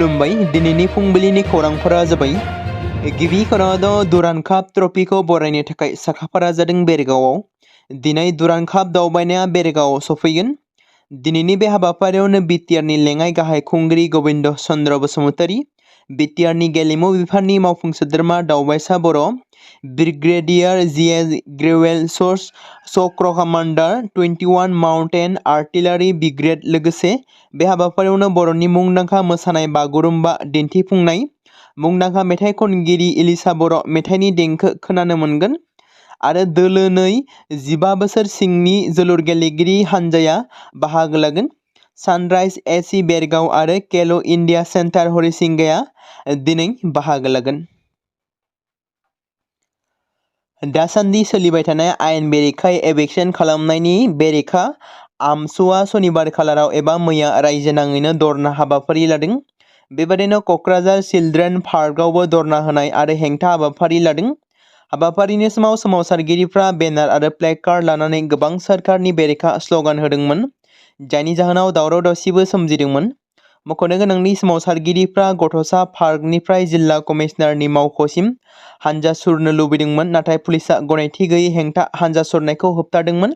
खुलुमबाय दिनैनि फुंबिलिनि खौरांफोरा जाबाय गिबि खौराङाव दुरान्ड काप ट्रफिखौ बरायनो थाखाय साखाफारा जादों बेरगावआव दिनै दुरान्ड काप दावबायनाया बेरगावआव सफैगोन दिनैनि बे हाबाफारियावनो बिटिआरनि लेङाइ गाहाय खुंगिरि गोविन्द चन्द्र बसुमतारी बिटिआरनि गेलेमु बिफाननि मावफुं सोद्रोमा दावबायसा बर' ब्रिगेडियार जी.एस. ग्रेवेल सोर्स चक्र कमान्डार 21 माउन्टेन आर्टिलारि ब्रिगेड लोगोसे बे हाबाफारियावनो बर'नि मुंदांखा मोसानाय बागुरुम्बा दिन्थिफुंनाय मुंदांखा मेथाइ खनगिरि इलिसा बर' मेथाइनि देंखो खोनानो मोनगोन आरो दोलो नै 15 बोसोर सिंनि जोलुर गेलेगिरि हानजाया बाहागो लागोन सानराइज एसि बेरगाव आरो केल' इन्डिया सेन्टार हरिसिंगाया दिनै बाहागो लागोन। दासान्दि सोलिबाय थानाय आयेन बेरेखायै एभिक्सन खालामनायनि बेरेखा आमसुआ सनिबार खालाराव एबा मैया रायजो नाङैनो धरना हाबाफारि लादों। बेबादिनो क'क्राझार चिल्ड्रेन पार्कआवबो धरना होनाय आरो हेंथा हाबाफारि लादों। हाबाफारिनि समाव सोमावसारगिरिफ्रा बेनार आरो प्लेकार्ड लानानै गोबां सोरखारनि बेरेखा स्ल'गान होदोंमोन जायनि जाहोनाव दावराव दावसिबो सोमजिदोंमोन। मख'नो गोनांदि सोमावसारगिरिफ्रा गथ'सा पार्कनिफ्राय जिल्ला कमिशनारनि मावख'सिम हानजा सुरनो लुबैदोंमोन नाथाय पुलिसआ गनायथि गैयै हेंथा हानजा सुरनायखौ होबथादोंमोन।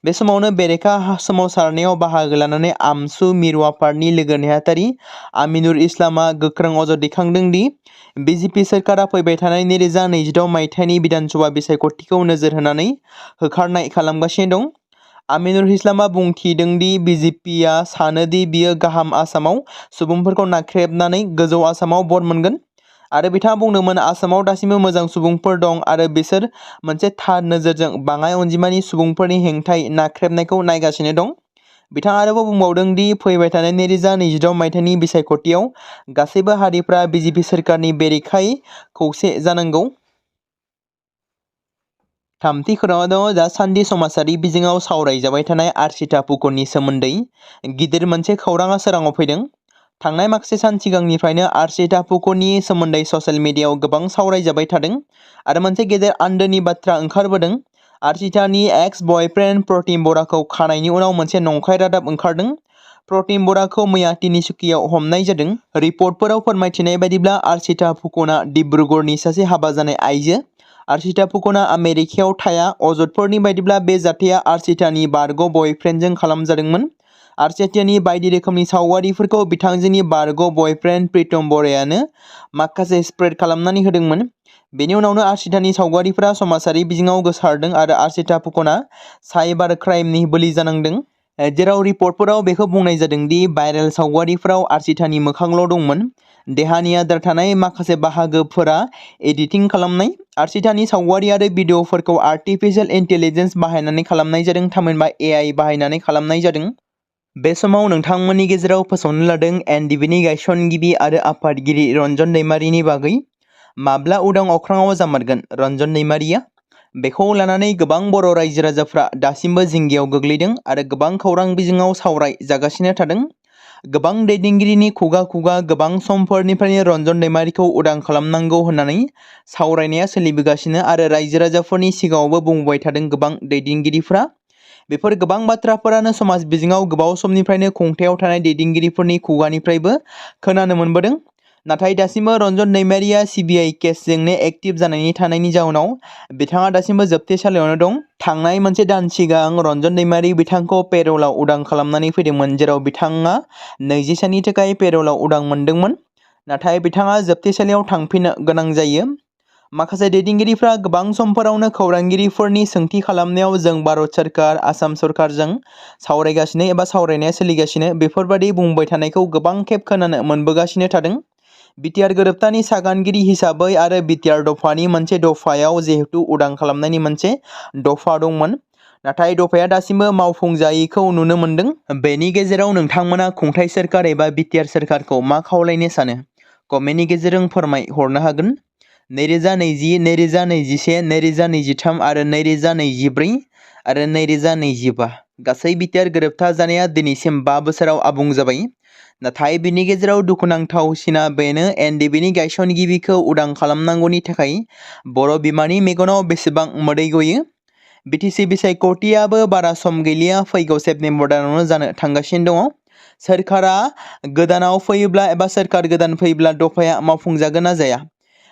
बे समावनो बेरेखा सोमावसारनायाव बाहागो लानानै आमसु मिरु आफादनि लोगो नेहाथारि आमिनुर इस्लामआ गोख्रों अजद दैखांदों दि बिजेपि सोरखारा फैबाय थानाय 2026 मायथाइनि बिधानसभा बिसायख'थिखौ नोजोर होनानै होखारनाय खालामगासिनो दं। आमिनुर इस्लामआ बुंथिदों दि बिजेपिआ सानो दि बियो गाहाम आसामाव सुबुंफोरखौ नाख्रेबनानै गोजौ आसामाव भट मोनगोन आरो बिथाङा बुंदोंमोन आसामाव दासिमबो मोजां सुबुंफोर दं आरो बिसोर मोनसे थार नोजोरजों बाङाइ अनजिमानि सुबुंफोरनि हेंथायै नाख्रेबनायखौ नायगासिनो दं। बिथाङा आरोबाव बुंबावदों दि फैबाय थानाय 2026 मायथाइनि बिसायख'थियाव गासैबो हारिफ्रा बिजेपि सोरखारनि बेरेखायै खौसे जानांगौ। थामथि खौराङाव दङ दासान्दि समाजारि बिजोङाव सावरायजाबाय थानाय आर्चिता पुक'नि सोमोन्दै गिदिर मोनसे खौराङा सोराङाव फैदों। थांनाय माखासे सान सिगांनिफ्रायनो आर्चिता पुक'नि सोमोन्दै ससियेल मिडियायाव गोबां सावरायजाबाय थादों आरो मोनसे गेदेर आन्दोनि बाथ्रा ओंखारबोदों। आर्चितानि एक्स बयफ्रेन्ड प्रतिम बराखौ खानायनि उनाव मोनसे नंखाय रादाब ओंखारदों। प्रतिम बराखौ मैया तिनिसुकियाव हमनाय जादों। रिपर्टफोराव फोरमायथिनाय बायदिब्ला आर्चिता पुक'ना डिब्रुगड़नि सासे हाबा जानाय आइजो। आर्चिता पुक'ना आमेरिकायाव थाया। अजदफोरनि बायदिब्ला बे जाथाया आर्चितानि बारग' बयफ्रेन्डजों खालामजादोंमोन। आर्चितानि बायदि रोखोमनि सावगारिफोरखौ बिथांजोनि बारग' बयफ्रेन्ड प्रितम बरायानो माखासे स्प्रेड खालामनानै होदोंमोन। बेनि उनावनो आर्चितानि सावगारिफोरा समाजारि बिजोङाव गोसारदों आरो आर्चिता पुक'ना साइबार क्राइमनि बोलि जानांदों। जेराव रिपर्टफोराव बेखौ बुंनाय जादों दि भाइरेल सावगारिफोराव आर्चितानि मोखांल' दंमोन। देहानि आद्रा थानाय माखासे बाहागोफोरा एडिटिं खालामनाय। आर्चितानि सावगारि आरो भिडिअफोरखौ आर्टिफिशियेल इन्टेलिजेन्स बाहायनानै खालामनाय जादों थामहिनबा एआई बाहायनानै खालामनाय जादों। बे समाव नोंथांमोननि गेजेराव फोसावनो लादों एनडिबिनि गायसनगिरि आरो आफादगिरि रन्जन दैमारिनि बागै। माब्ला उदां अख्राङाव जामारगोन रन्जन दैमारिया? बेखौ लानानै गोबां बर' रायजो राजाफ्रा दासिमबो जिंगायाव गोग्लैदों आरो गोबां खौरां बिजोङाव सावराय जागासिनो थादों। गोबां दैदेनगिरिनि खुगा गोबां समफोरनिफ्रायनो रन्जन दैमारिखौ उदां खालामनांगौ होननानै सावरायनाया सोलिबोगासिनो आरो रायजो राजाफोरनि सिगाङावबो बुंबाय थादों गोबां दैदेनगिरिफ्रा। बेफोर गोबां बाथ्राफोरानो समाज बिजोङाव गोबाव समनिफ्रायनो खुंथायाव थानाय दैदेनगिरिफोरनि खुगानिफ्रायबो खोनानो मोनबोदों। नाथाय दासिमबो रन्जन दैमारिया सिबिआइ केसजोंनो एक्टिभ जानानै थानायनि जाउनाव बिथाङा दासिमबो जोबथेसालियावनो दं। थांनाय मोनसे दान सिगां रन्जन दैमारि बिथांखौ पेर'लाव उदां खालामनानै फैदोंमोन जेराव बिथाङा 20 साननि थाखाय पेर'लाव उदां मोनदोंमोन। नाथाय बिथाङा जोबथेसालियाव थांफिननो गोनां जायो। माखासे दैदेनगिरिफ्रा गोबां समफोरावनो खौरांगिरिफोरनि सोंथि खालामनायाव जों भारत सोरखार आसाम सोरखारजों सावरायगासिनो एबा सावरायनाया सोलिगासिनो बेफोरबादि बुंबाय थानायखौ गोबां खेब खोनानो मोनबोगासिनो थादों। बिटिआर गोरोबथानि सागानगिरि हिसाबै आरो बिटिआर दफानि मोनसे दफायाव जिहेतु उदां खालामनायनि मोनसे दफा दंमोन नाथाय दफाया दासिमबो मावफुंजायैखौ नुनो मोनदों। बेनि गेजेराव नोंथांमोना खुंथाय सोरखार एबा बिटिआर सोरखारखौ मा खावलायनो सानो कमेन्टनि गेजेरजों फोरमाय हरनो हागोन। 2020, 2021, 2023 आरो 2024 आरो 2025 गासै बिटिआर गोरोबथा जानाया दिनैसिम 5 बोसोराव आबुं जाबाय। नाथाय बिनि गेजेराव दुखुनांथावसिना बेनो एनडिबिनि गायसनगिरिखौ उदां खालामनांगौनि थाखाय बर' बिमानि मेगनाव बेसेबां मोदै गयो। बिटिसि बिसायख'थियाबो बारा सम गैलिया फैगौ सेप्तेम्बर दानावनो जानो थांगासिनो दङ। सोरखारा गोदानाव फैयोब्ला एबा सोरखार गोदान फैयोब्ला दफाया मावफुंजागोन ना जाया?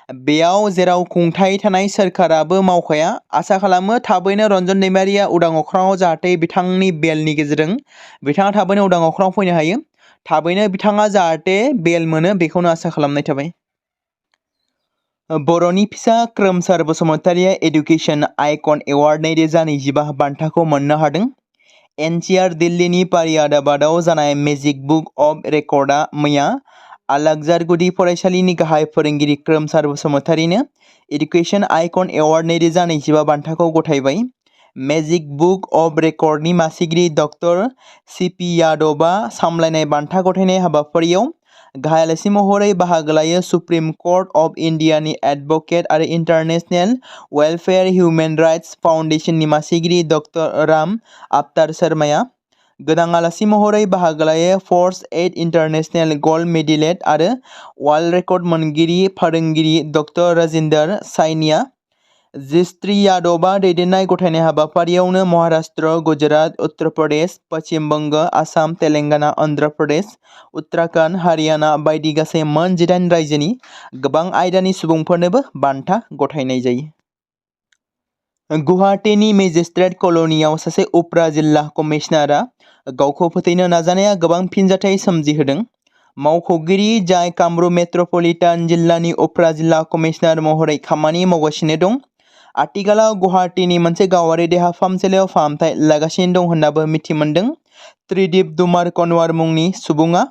बेयाव जेराव खुंथाय थानाय सोरखाराबो मावखाया, आसा खालामो थाबैनो रन्जन दैमारिया उदां अख्राङाव जाहाथे बिथांनि बेलनि गेजेरजों बिथाङा थाबैनो उदां अख्राङाव फैनो हायो। थाबैनो बिथाङा जाहाथे बेल मोनो बेखौनो आसा खालामनाय थाबाय। बर'नि फिसा खोरोमसार बसुमतारिया एडुकेसन आइकन एवार्ड 2025 बान्थाखौ मोननो हादों। एनसीआर दिल्लीनि फारियादाबादाव जानाय मेजिक बुक अफ रेकर्डआ मैया आलागजार गुदि फरायसालिनि गाहाय फोरोंगिरि खोरोमसार बसुमतारिनो एडुकेसन आइकन एवार्ड 2025 बान्थाखौ गथायबाय। मेजिक बुक अफ रेकर्डनि मासिगिरि डक्टर सीपी यादवआ सामलायनाय बान्था गथायनाय हाबाफारियाव गाहाय आलासि महरै बाहागो लायो सुप्रिम कर्ट अफ इन्डियानि एडभोकेट आरो इन्टारनेशनेल वेलफेयार हिउमेन राइट्स फाउन्डेशननि मासिगिरि डक्टर राम अवतार शर्माया। गोनां आलासि महरै बाहागो लायो फर्स 8 इन्टारनेशनेल गल्ड मेडेलिस्ट आरो वर्ल्ड रेकर्ड मोनगिरि फोरोंगिरि डक्टर राजिन्दर साइनिया। जिस्ट्री यादवआ दैदेननाय गथायनाय हाबाफारियावनो महाराष्ट्र, गुजरात, उत्तर प्रदेश, पश्चिम बंग, आसाम, तेलेंगाना, अन्ध्र प्रदेश, उत्तराखंड, हारियाना बायदि गासै मोन 18 रायजोनि गोबां आयदानि सुबुंफोरनोबो बान्था गथायनाय जायो। गुवाहाटीनि मेजिस्ट्रेट कल'नियाव सासे उफ्रा जिल्ला कमिशनारआ गावखौ फोथैनो नाजानाया गोबां फिनजाथाय सोमजिहोदों। मावख'गिरि जाय कामरुप मेट्र'पलिटान जिल्लानि उफ्रा जिल्ला कमिशनार महरै खामानि मावगासिनो दं, आथिखालाव गुवाहाटीनि मोनसे गावारि देहा फाहामसालियाव फाहामथाय लागासिनो दं होन्नाबो मिथिमोनदों। त्रिदीप दुमार कनवार मुंनि सुबुङा,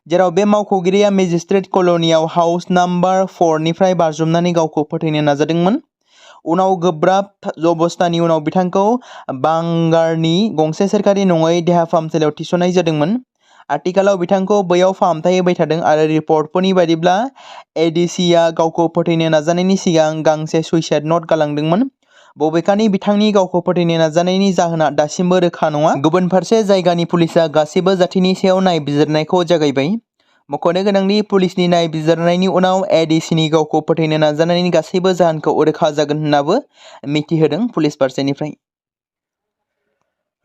जेराव बे मावख'गिरिया मेजिस्ट्रेट कल'नियाव हाउस नाम्बार 4 निफ्राय बाज्रुमनानै गावखौ फोथैनो नाजादोंमोन। उनाव गोब्राब अबस्थानि उनाव बिथांखौ बांगारनि गंसे सोरखारि नङै देहा फाहामसालियाव थिसननाय जादोंमोन। आथिखालाव बिथांखौ बैयाव फाहामथाय होबाय थादों आरो रिपर्टफोरनि बायदिब्ला एडिसीआ गावखौ फोथैनो नाजानायनि सिगां गांसे सुइसाइड नोट गालांदोंमोन। बबेखानि बिथांनि गावखौ फोथैनो नाजानायनि जाहोना दासिमबो रोखा नङा। गुबुन फारसे जायगानि पुलिसआ गासैबो जाथायनि सायाव नायबिजिरनायखौ जागायबाय। मख'नो गोनांदि पुलिसनि नायबिजिरनायनि उनाव एडिसीनि गावखौ फोथैनो नाजानायनि गासैबो जाहोनखौ रोखा जागोन होन्नाबो मिथिहोदों पुलिस फारसेनिफ्राय।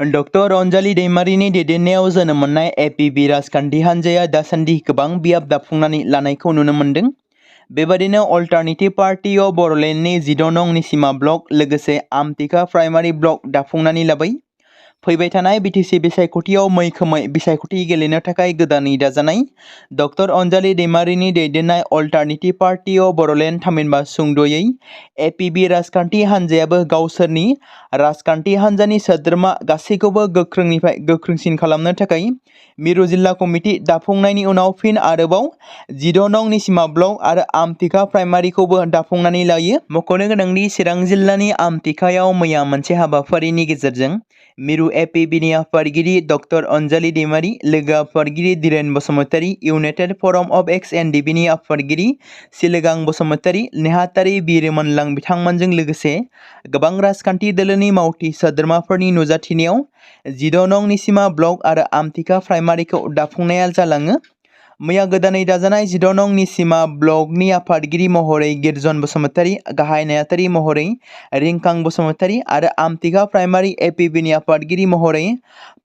डक्टर अनजालि दैमारिनि दैदेननायाव जोनोम मोननाय APB राजखान्थि हान्जाया दासान्दि गोबां बियाब दाफुंनानै लानायखौ नुनो मोन्दों। बेबादिनो अल्टारनेटिभ पार्टी अफ बर'लेण्डनि 14 नं निसिमा ब्लक लोगोसे आमथिखा प्राइमारि ब्लक दाफुंनानै लाबाय। फैबाय थानाय BTC बिसायख'थियाव मैखोमै बिसायख'थि गेलेनो थाखाय गोदानै दाजानाय डक्टर अनजालि दैमारिनि दैदेननाय अल्टारनेटिभ पार्टी अफ बर'लेण्ड थामहिनबा सुंद'यै APB राजखान्थि हान्जायाबो गावसोरनि राजखान्थि हान्जानि सोद्रोमा गासैखौबो गोख्रोंनिफ्राय गोख्रोंसिन खालामनो थाखाय मिरु जिल्ला कमिटि दाफुंनायनि उनाव फिन आरोबाव 14 नं निसिमा ब्लक आरो आमथिखा प्राइमारिखौबो दाफुंनानै लायो। मख'नो गोनांदि चिरां जिल्लानि आमथिखायाव मैया मोनसे हाबाफारिनि गेजेरजों मिरु APBनि आफादगिरि डक्टर अनजालि दैमारि, लोगो आफादगिरि धीरेन बसुमतारी, इउनाइटेड फराम अफ एक्स NDBनि आफादगिरि सिलोगां बसुमतारी, नेहाथारि बिरमोनलां बिथांमोनजों लोगोसे गोबां राजखान्थि दोलोनि मावथि सोद्रोमाफोरनि नुजाथिनायाव 14 नं निसिमा ब्लक आरो आमथिखा प्राइमारिखौ दाफुंनाया जालाङो। मैया गोदानै दाजानाय 14 नं निसिमा ब्लकनि आफादगिरि महरै गिर्जन बसुमतारी, गाहाय नेहाथारि महरै रिंखां बसुमतारी आरो आमथिखा प्राइमारि APBनि आफादगिरि महरै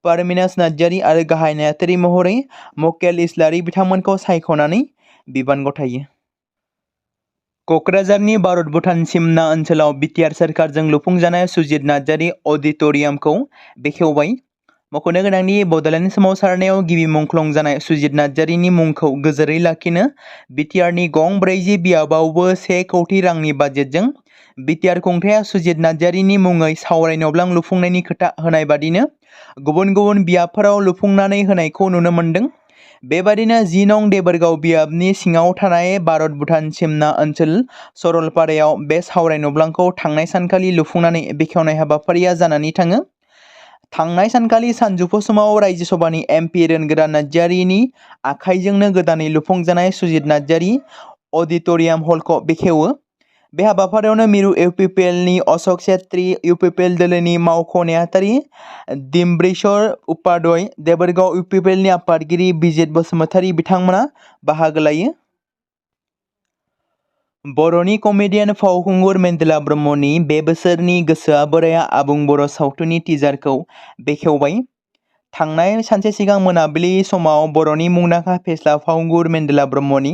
परमिनास नार्जारी आरो गाहाय नेहाथारि महरै मक्केल इस्लारि बिथांमोनखौ सायख'नानै बिबान गथायो। क'क्राझारनि भारत भुटान सिमना ओनसोलाव BTR सोरखारजों लुफुंजानाय सुजित नार्जारी अडिट'रियामखौ बेखेवबाय। मख'नो गोनांदि बड'लेण्ड सोमावसारनायाव गिबि मुंख्लं जानाय सुजित नार्जारीनि मुंखौ गोजोरै लाखिनो BTRनि गं 40 बियाबावबो 1 कौटि रांनि बाजेटजों BTR खुंथाया सुजित नार्जारीनि मुङै सावराय नब्लां लुफुंनायनि खोथा होनाय बादिनो गुबुन गुबुन बियाबफोराव लुफुंनानै होनायखौ नुनो मोन्दों। बेबादिनो 10 नं देबोरगाव बियाबनि सिङाव थानाय भारत भुटान सिमना ओनसोल सरलपारायाव बे सावराय नब्लांखौ थांनाय सानखालि लुफुंनानै बेखेवनाय हाबाफारिया जानानै थाङो। थांनाय सानखालि सानजौफु समाव रायजो सभानि MP रोनगोरा नार्जारीनि आखाइजोंनो गोदानै लुफुंजानाय सुजित नार्जारी अडिट'रियाम हलखौ बेखेवो। बे हाबाफारियावनो मिरु UPPLनि अशोक छेत्री, UPPL दोलोनि मावख' नेहाथारि डिम्ब्रेश्वर उपाध्याय, देबोरगाव UPPLनि आफादगिरि बिजित बसुमतारी बिथांमोना बाहागो लायो। बर'नि कमेडियान फावखुंगुर मेन्देला ब्रह्मनि बे बोसोरनि गोसोआ बोराया आबुं बर' सावथुननि टिजारखौ बेखेवबाय। थांनाय सानसे सिगां मोनाबिलि समाव बर'नि मुंदांखा फेस्ला फावखुंगुर मेन्देला ब्रह्मनि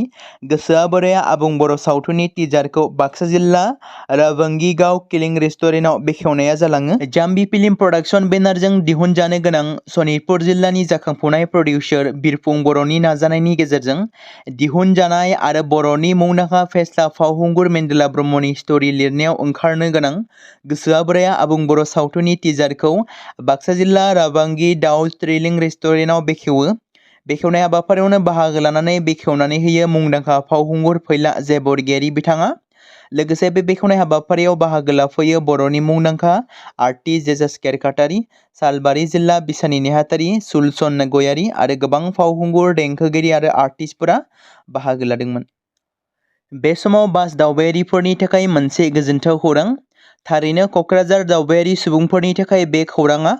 गोसोआ बोराया आबुं बर' सावथुननि टिजारखौ बाक्सा जिल्ला राबंगिगाव किलिं रेस्टुरेन्टआव बेखेवनाया जालाङो। जाम्बी फिल्म प्रडाक्शन बेनारजों दिहुनजानो गोनां सनितपुर जिल्लानि जाखांफुनाय प्रडिउसार बिरफुं बर'नि नाजानायनि गेजेरजों दिहुनजानाय आरो बर'नि मुंदांखा फेस्ला फावखुंगुर मेन्देला ब्रह्मनि स्ट'रि लिरनायाव ओंखारनो गोनां गोसोआ बोराया आबुं बर' सावथुननि टिजारखौ बाक्सा जिल्ला राबंगि दाउ थ्रिलिं रेस्टुरेन्टआव बेखेवो। बेखेवनाय हाबाफारियावनो बाहागो लानानै बेखेवनानै होयो मुंदांखा फावखुंगुर फैला जे बरगयारि बिथाङा। लोगोसे बे बेखेवनाय हाबाफारियाव बाहागो लाफैयो बर'नि मुंदांखा आर्टिस्ट जेजास केरकाटारि, सालबारि जिल्ला बिसानि नेहाथारि सुलसन गयारि आरो गोबां फावखुंगुर, देंखोगिरि आरो आर्टिस्टफोरा बाहागो लादोंमोन। बे समाव बास दावबायारिफोरनि थाखाय मोनसे गोजोनथाव खौरां। थारैनो क'क्राझार दावबायारि सुबुंफोरनि थाखाय बे खौराङा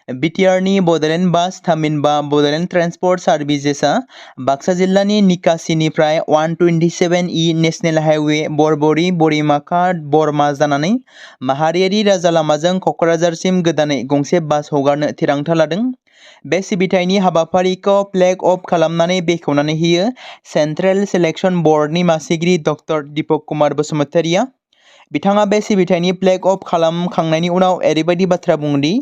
बिटिआरनि बड'लेण्ड बास थामहिनबा बड'लेण्ड ट्रेन्सपर्ट सार्भिसेसआ बाक्सा जिल्लानि निकासिनिफ्राय 127E नेशनेल हाइवे बरबरी बरिमाखा बरमा जानानै माहारियारि राजा लामाजों क'क्राझारसिम गोदानै गंसे बास हगारनो थिरांथा लादों। बे सिबिथायनि हाबाफारिखौ फ्लेग अफ खालामनानै बेखेवनानै होयो सेन्ट्रेल सिलेक्शन बर्डनि मासिगिरि डक्टर दीपक कुमार बसुमतारिया। बिथाङा बे सिबिथायनि फ्लेग अफ खालामखांनायनि उनाव ओरैबायदि बाथ्रा बुंदि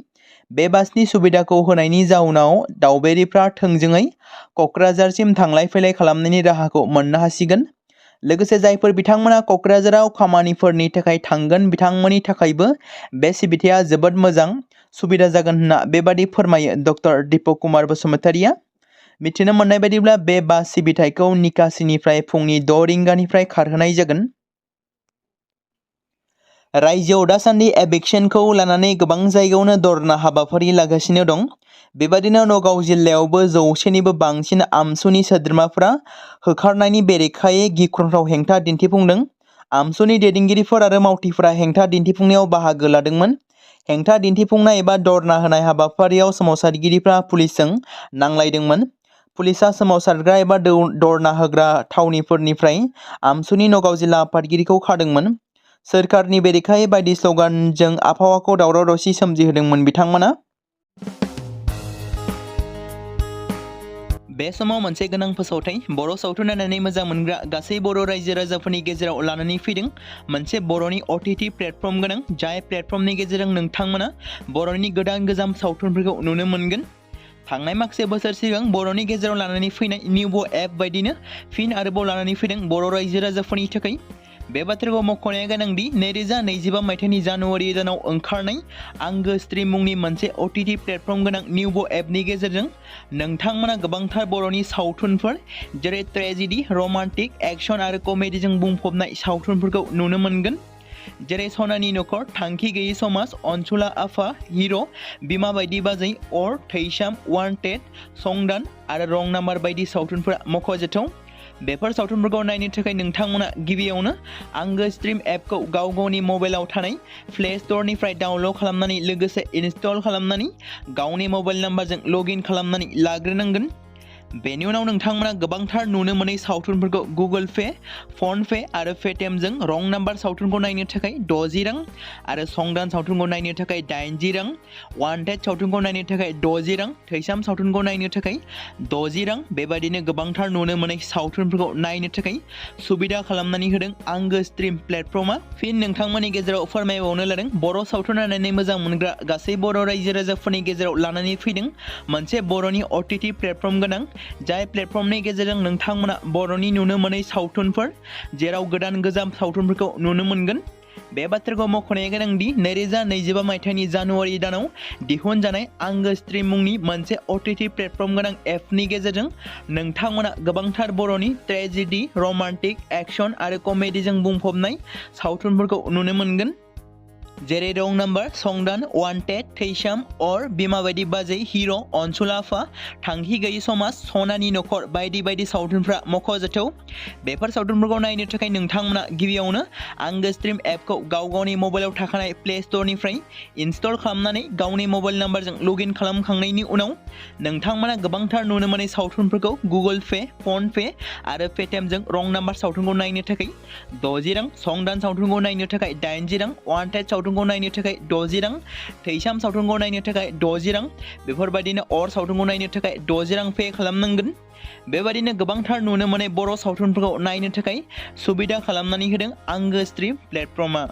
बे बासनि सुबिदाखौ होनायनि जाउनाव दावबायारिफ्रा थोंजोङै क'क्राझारसिम थांलाय फैलाय खालामनायनि राहाखौ मोननो हासिगोन। लोगोसे जायफोर बिथांमोना क'क्राझाराव खामानिफोरनि थाखाय थांगोन बिथांमोननि थाखायबो बे सिबिथाया जोबोद मोजां सुबिदा जागोन होनना बेबादि फोरमायो डक्टर दीपक कुमार बसुमतारिया। मिथिनो मोननाय बायदिब्ला बे बास सिबिथायखौ निकासिनिफ्राय फुंनि 6 रिंगानिफ्राय खारहोनाय जागोन। रायजोआव दासान्दि एभिक्सनखौ लानानै गोबां जायगायावनो धरना हाबाफारि लागासिनो दं। बेबादिनो नगाव जिल्लायावबो 100निबो बांसिन आमसुनि सोद्रोमाफोरा होखारनायनि बेरेखायै गिख्रंथाव हेंथा दिन्थिफुंदों। आमसुनि दैदेनगिरिफोर आरो मावथिफोरा हेंथा दिन्थिफुंनायाव बाहागो लादोंमोन। हेंथा दिन्थिफुंनाय एबा धरना होनाय हाबाफारियाव सोमावसारगिरिफ्रा पुलिसजों नांलायदोंमोन। पुलिसआ सोमावसारग्रा एबा धरना होग्रा थावनिफोरनिफ्राय आमसुनि नगाव जिल्ला आफादगिरिखौ खादोंमोन। सोरखारनि बेरेखायै बायदि स्लगानजों आबहावाखौ दावराव दावसि सोमजिहोदोंमोन बिथांमोना। बे समाव मोनसे गोनां फोसावथाय बर' सावथुन नायनानै मोजां मोनग्रा गासै बर' रायजो राजाफोरनि गेजेराव लानानै फैदों मोनसे बर'नि OTT प्लेटफर्म गोनां जाय प्लेटफर्मनि गेजेरजों नोंथांमोना बर'नि गोजाम सावथुनफोरखौ नुनो मोनगोन। थांनाय माखासे बोसोर सिगां बर'नि गेजेराव लानानै फैनाय निउबो एप बायदिनो फिन आरोबाव लानानै फैदों बर' रायजो राजाफोरनि थाखाय। बे बाथ्राखौ मख'नाया गोनांदि 2025 मायथाइनि जानुवारि दानाव ओंखारनाय आंगो स्ट्रिम मुंनि मोनसे OTT प्लेटफर्म गोनां निउबो एपनि गेजेरजों नोंथांमोना गोबांथार बर'नि सावथुनफोर जेरै ट्रेजेडि, रमान्टिक, एक्शन आरो कमेडिजों बुंफबनाय सावथुनफोरखौ नुनो मोनगोन। जेरै सनानि नखर, थांखि गैयै समाज, अनसुला आफा, हिर', बिमा बायदि बाजै, अर, थैसाम, वान्टेड, संदान आरो रं नाम्बार बायदि सावथुनफोरा मख'जाथाव। बेफोर सावथुनफोरखौ नायनो थाखाय नोंथांमोना गिबियावनो आंगो स्ट्रिम एपखौ गाव गावनि मबाइलाव थानाय प्ले स्ट'रनिफ्राय डाउनल'ड खालामनानै लोगोसे इनस्टल खालामनानै गावनि मबाइल नाम्बारजों लगइन खालामनानै लाग्रोनांगोन। बेनि उनाव नोंथांमोना गोबांथार नुनो मोनै सावथुनफोरखौ गुगोल पे, फन पे आरो पेटिएमजों रं नाम्बार सावथुनखौ नायनो थाखाय 60 रां आरो संदान सावथुनखौ नायनो थाखाय 80 रां, वान्टेड सावथुनखौ नायनो थाखाय 60 रां, थैसाम सावथुनखौ नायनो थाखाय 60 रां बेबादिनो गोबांथार नुनो मोनै सावथुनफोरखौ नायनो थाखाय सुबिदा खालामनानै होदों आंगो स्ट्रिम प्लेटफर्मआ। फिन नोंथांमोननि गेजेराव फोरमायबावनो लादों बर' सावथुन नायनानै मोजां मोनग्रा गासै बर' रायजो राजाफोरनि गेजेराव लानानै फैदों मोनसे बर'नि OTT प्लेटफर्म गोनां जाय प्लेटफर्मनि गेजेरजों नोंथांमोना बर'नि नुनो मोनै सावथुनफोर जेराव गोजाम सावथुनफोरखौ नुनो मोनगोन। बे बाथ्राखौ मख'नाया गोनांदि 2025 मायथाइनि जानुवारि दानाव दिहुनजानाय आंगो स्ट्रिम मुंनि मोनसे OTT प्लेटफर्म गोनां एपनि गेजेरजों नोंथांमोना गोबांथार बर'नि ट्रेजेडि, रमान्टिक, एक्शन आरो कमेडिजों बुंफबनाय सावथुनफोरखौ नुनो मोनगोन। जेरै रं नाम्बार, संदान, वान्टेड, थैसाम, अर, बिमा बायदि बाजै, हिर', अनसुला आफा, थांखि गैयै समाज, सनानि नखर बायदि बायदि सावथुनफ्रा मख'जाथाव। बेफोर सावथुनफोरखौ नायनो थाखाय नोंथांमोना गिबियावनो आंगो स्ट्रिम एपखौ गाव गावनि मबाइलाव थाखानाय प्ले स्ट'रनिफ्राय इनस्टल खालामनानै गावनि मबाइल नाम्बारजों लगइन खालामखांनायनि उनाव नोंथांमोना गोबांथार नुनो मोनै सावथुनफोरखौ गुगोल पे, फन पे आरो पेटिएमजों रं नाम्बार सावथुनखौ नायनो थाखाय 60 रां, संदान सावथुनखौ नायनो थाखाय 80 रां, वान्टेड सावथुन सावथुनखौ नायनो थाखाय 60 रां, थैसाम सावथुनखौ नायनो थाखाय 60 रां, बेफोरबायदिनो अर सावथुनखौ नायनो थाखाय 60 रां पे खालामनांगोन। बेबायदिनो गोबांथार नुनो मोननाय बर' सावथुनफोरखौ नायनो थाखाय सुबिदा खालामनानै होदों आंगो स्ट्रिम प्लेटफर्मआ।